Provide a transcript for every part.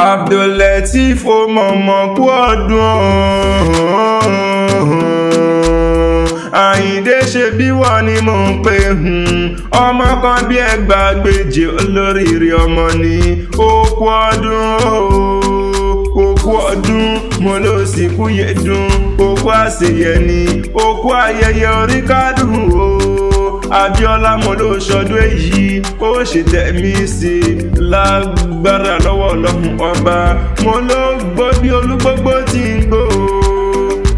Abdul-Lateef ó mọ̀mọ́ kú ọdún. Àyìndé, ṣe bí wọ́n ni mò ń pè, ọmọ kan bí ẹgbàágbèje, olóríire ọmọ ni. Ó kú ọdún, ó kú ọdún, mo ló sì kú yẹdùn, ó kú àṣeyẹ ni, ó kú ayẹyẹ orí kádùn o. Abíọ́lá, mo ló ṣọdún èyí, ó ṣe tẹ̀mí sí i lágbára lọ́wọ́ Ọlọ́run Ọba. Mo ló gbó bí olúgbógbó ti ń gbó,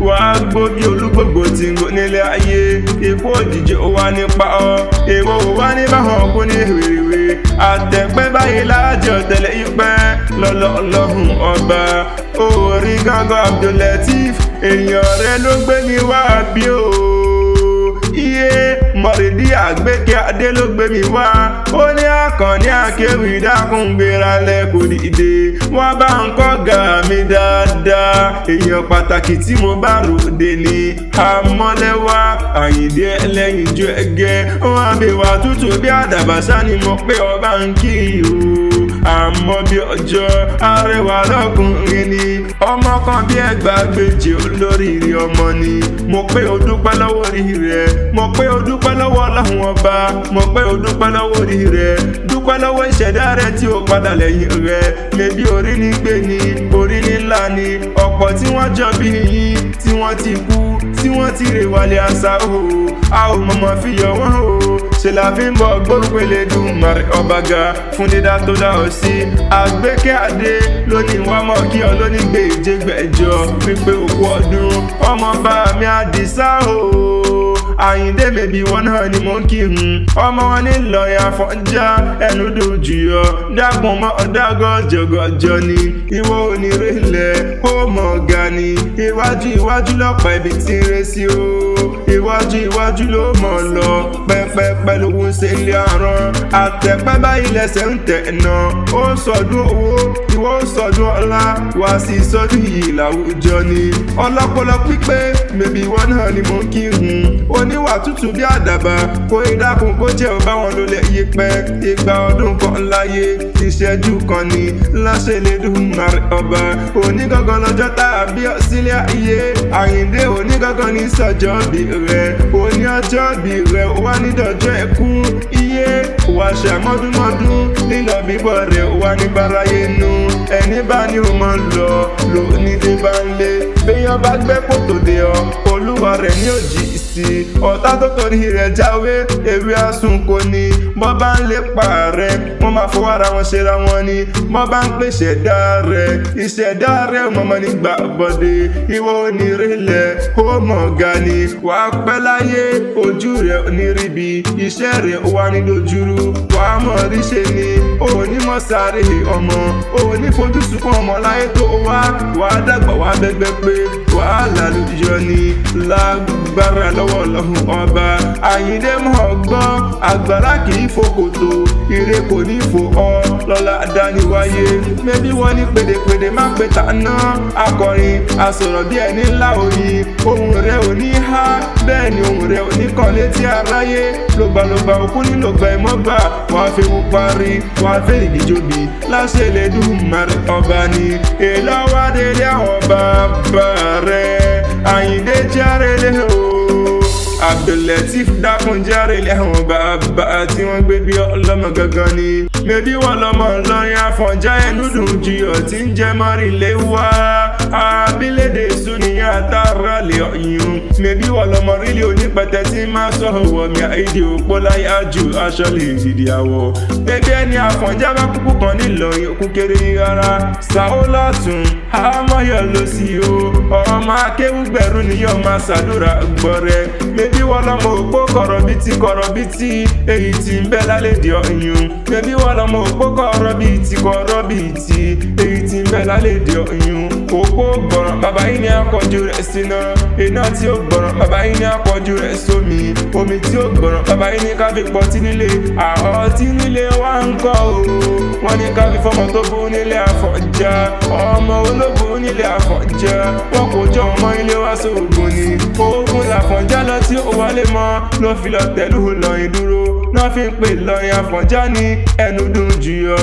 wàá gbó bí olúgbògbò tí ń gbó nílé ayé. Ikú òjijì ó wá nípa ọ, èwo ò wá ní báwọn kú ní wèrèwé àtẹ̀pẹ́ báyìí láàjọ tẹ̀lé ìpẹ́ lọ́lọ́ Ọlọ́run Ọba. Orí gángan, Abdul-Lateef, èèyàn rẹ ló gbé mi wá bí o. Iye mọ̀rìndí àgbékẹ́ adé ló gbé mi wá. Ó ní Àkànní akéwì, dákun gbéra lẹ́kọ̀ọ́, dìde, wọ́n bá ń kọ́ gà mí dáadáa. Èèyàn pàtàkì tí mo bá ròde ni àmọ́lẹ́wà Àyìndé ẹlẹ́yinjú ẹgẹ́ wọn àbẹ̀wà tútù bí àdàbàṣá ni mo pé ọba ń kí o. Àmọ́ bí ọjọ́, arẹwà lọ́kùnrin ni, ọmọ kan bí ẹgbàágbèje, olóríire ọmọ ni. Mo pé o dúpẹ́ lọ́wọ́ orí rẹ̀, mo pé o dúpẹ́ lọ́wọ́ Ọlọ́run Ọba, mo pé o dúpẹ́ lọ́wọ́ orí rẹ̀, dúpẹ́ lọ́wọ́ ìṣẹ̀dá rẹ̀ tí ó padà lẹ́yìn rẹ̀. Mẹ́bí orí ní gbé ni, orí ní ńlá ni. Ọ̀pọ̀ tí wọ́n jọ bí yín tí wọ́n ti kú, tí wọ́n ti rè wálé àṣà o, a ò mọ̀mọ́ fi yọ wọ́n o. Ṣe la fi ń bọ̀ gbórúkọ Elédùmarè Ọba ga fún dídá tó dá ọ sí. Àgbékẹ́ adé lónìí, wọ́n mọ̀ kí ọ lónìí gbèjégbèjọ pípé òkú ọdún, ọmọ bá mi Àdìsá o. Àyìndé, mèbí wọn náà ni mò ń kí hun, ọmọ wọn ní Ìlọrin Àfọ̀njá, ẹnu dùn jù yọ dákun mọ́ ọ̀dágọ́ jọgọjọ ni. Ìwọ onírèlẹ̀ ó mọ̀ ọ̀gá ni. Iwájú iwájú lọ́pàá ibi tí ń re sí o, iwájú iwájú ló mọ̀ lọ pẹ́pẹ́pẹ́ lówó ń ṣe ilé àrán àtẹ̀pẹ́ báyìí lẹ́sẹ̀ ń tẹ̀ ẹ̀nà. Ó ń sọdún owó, ìwọ ń sọdún ọlá, wá sí sọdún yìí láwùjọ ni. Ọlọ́pọlọ pípé, mèbí ìwọ náà ni mò ń kí hun, oníwà tútù bí àdàbà. Kó ìdákun kó jẹ́ ọba wọn ló lẹ̀ yí pẹ́. Ìgbà ọdún kan láyé, ìṣẹ́jú kan ni láṣẹ Elédùmarè Ọba. Onígangan lọ́jọ́ tá a bí ọ sílé ayé, Àyìndé, onígangan ní sọjọ́ bí rẹ̀. Òní ọjọ́ bí rẹ̀ wá ní dọ̀jọ́ ẹ̀kún iye wà ṣàmọ́dúnmọ́dún, lílọ bíbọ̀ rẹ̀ wà ní báráyé nu. Ẹni bá ní o máa ń lọ lò ní dé bá ń lé, béèyàn bá gbẹ́ kòtò dé ọ, olúwa rẹ̀ ní òjì sí. Ọ̀tá tó torí rẹ̀ jáwé ewé àsunkò ni. Bọ́ bá ń lépa rẹ̀, wọ́n máa fọwọ́ ara wọn ṣera wọn ni. Bọ́ bá ń pè ṣẹ̀dá rẹ̀, ìṣẹ̀dá rẹ̀ mọ̀mọ́ nígbà bọ̀dé. Ìwọ onírẹ̀lẹ̀ ó mọ̀ ga ni, wàá pẹ́ láyé, ojú rẹ̀ oníríbi, iṣẹ́ rẹ̀ wà ní dojúrú, wàá mọ̀ ríṣe ni. Òní mọ̀ sáré ọmọ, òní fojú sunkún ọmọ láyé tó wá. Wàá dàgbà, wàá bẹ́gbẹ́ pé wàhálà lójúyọ ni lágbára lọ́wọ́ Ọlọ́run Ọba. Àyìndé mọ̀ gbọ́, àgbàrá kì í fò kòtò, ire kò ní fò ọ́ lọ́la dáníwáyé. Mẹ́bí wọ́n ní pèdèpèdè má pè tàná, akọrin asọ̀rọ̀ bí ẹni ńlá oyin. Ohùn rẹ̀ ò ní há, bẹ́ẹ̀ ni ohùn rẹ̀ ò ní kàn létí aráyé. Lògbàlògbà òkú nílògbà ìmọ̀gbà, wàá fi wú parí, wàá fẹ́ ìdíjọ́bì láṣẹ Elédùmarè Ọba ni. Èlò wá délé àwọn bàbá rẹ̀, Àyìndé járelé o. Abdul-Lateef, dákun járelé àwọn bàbá tí wọ́n gbé bí ọlọ́mọ gangan ni. Mẹ́bí wọ́n lọ́mọ Ìlọrin Àfọ̀njá, ẹnu dùn jiyọ̀ tí ń jẹ́ mọ́rìnlé wá abilédè sùnìyàn àtàrà lè ọ̀yún. Mẹ́bí wọ́n lọ́mọ rílẹ̀ onípẹ̀tẹ́ tí máa sọ̀rọ̀ wọ̀ mí àìdí òpó láyé ájú aṣọ lè dìde àwọ̀. Mẹ́bí ẹni Àfọ̀njá bá kúkú kan nílọrin òkú kéré rárá sàó lọ́tún àmọ́yọ̀ lọ sí o. Ọmọ akéwùgbẹ̀rù ni yóò máa ṣàdúrà gbọ́rẹ́. Mẹ́bí wọ́n lọ́mọ òpó kọ̀rọ̀bìtì kọ̀rọ̀bìtì èyí tí ń bẹ lálẹ́dẹ̀ ọ̀yún. Mẹ́bí wọ́n lọ́mọ òpó kọ̀rọ̀bìtì kọ̀rọ̀bìtì èyí tí ń bẹ lálẹ́dẹ̀ ọ̀yún. Òpó gbọ̀ràn bàbá yìí ní akọjú rẹ̀ síná, iná tí ó gbọ̀ràn bàbá yìí ní akọjú rẹ̀ sómi, omi tí ó gbọ̀ràn bàbá yìí ní ká fi pọtí nílé. Àhọ́ tí nílé wa ń kọ́ o, wọ́n ní ká fi fọmọ tó bú nílé Àfọ̀njá, ọmọ ológun nílé Àfọ̀njá. Wọn kò jọ ọmọ ilé wa sóògùn ni, oògùn làfọ̀njá lọ tí ó wálé mọ́ ló fi lọ tẹ̀lú Ìlọrin dúró náà fi ń pè Ìlọrin Àfọ̀njá ní ẹnu dùn jù yọ.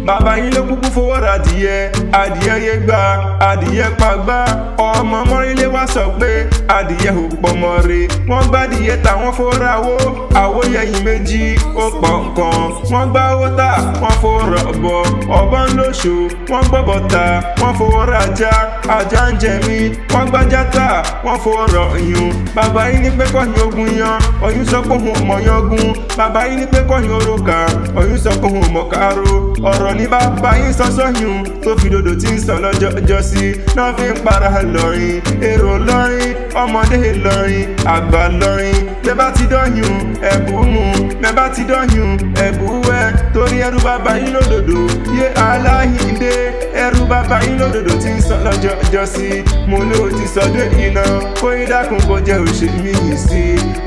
Bàbá yín ló kúkú fowó ra adìyẹ, adìyẹ yé gbà, adìyẹ pagbá. Ọmọ mọ́rílé wá sọ pé adìyẹ ò pọmọ re. Wọ́n gbádìyẹ táwọn fowó wó, àwòyẹyìn méjì ó pọ̀ kan. Wọ́n gbá owó tà, wọ́n fowó rọ̀bọ̀, ọ̀bọ ń lóṣù. Wọ́n gbọ́bọ̀ ta, wọ́n fowó rajá, ajá ń jẹ mí. Wọ́n gbájá tà, wọ́n fowó rọ̀ yún. Bàbá yín ní pé kọ́yìn ogun yan, ọ̀yún sọ pé òun mọ̀ yangun. Bàbá yín ní pé kọ́yìn oroka, ọ̀yún sọ pé òun mọ̀ káró. Ọ̀rọ̀ ní bàbá yín sọ sọ́yún tó fi dòdò tí ń sọ lọ́jọ́ ọjọ́ sí náà fi ń para lọ́rin. Èrò lọ́rin, ọmọdé lọ́rin, àgbà lọ́rin. Bẹ́ẹ̀ bá ti dọ́yún ẹ̀bù mu, bẹ́ẹ̀ bá ti dọ́yún ẹ̀bù wẹ̀, torí ẹrú bàbá yín lódòdó yé aláhìndé. Ẹrú bàbá yín lódòdó tí ń sọ lọ́jọ́ ọjọ́ sí. Mo ló ti sọdún iná kó ìdákun kó jẹ́ òṣèmí yìí sí.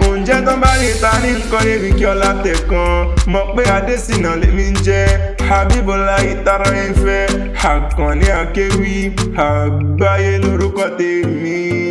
Oúnjẹ tán bá rí ta ní nǹkan èrì kí ọlá tẹ̀ kan mọ̀ pé Adésínà lèmi ń jẹ́. Habibullah Ìtara Ìfẹ́, Àkànní Akéwì àgbáyé lórúkọ tèmi.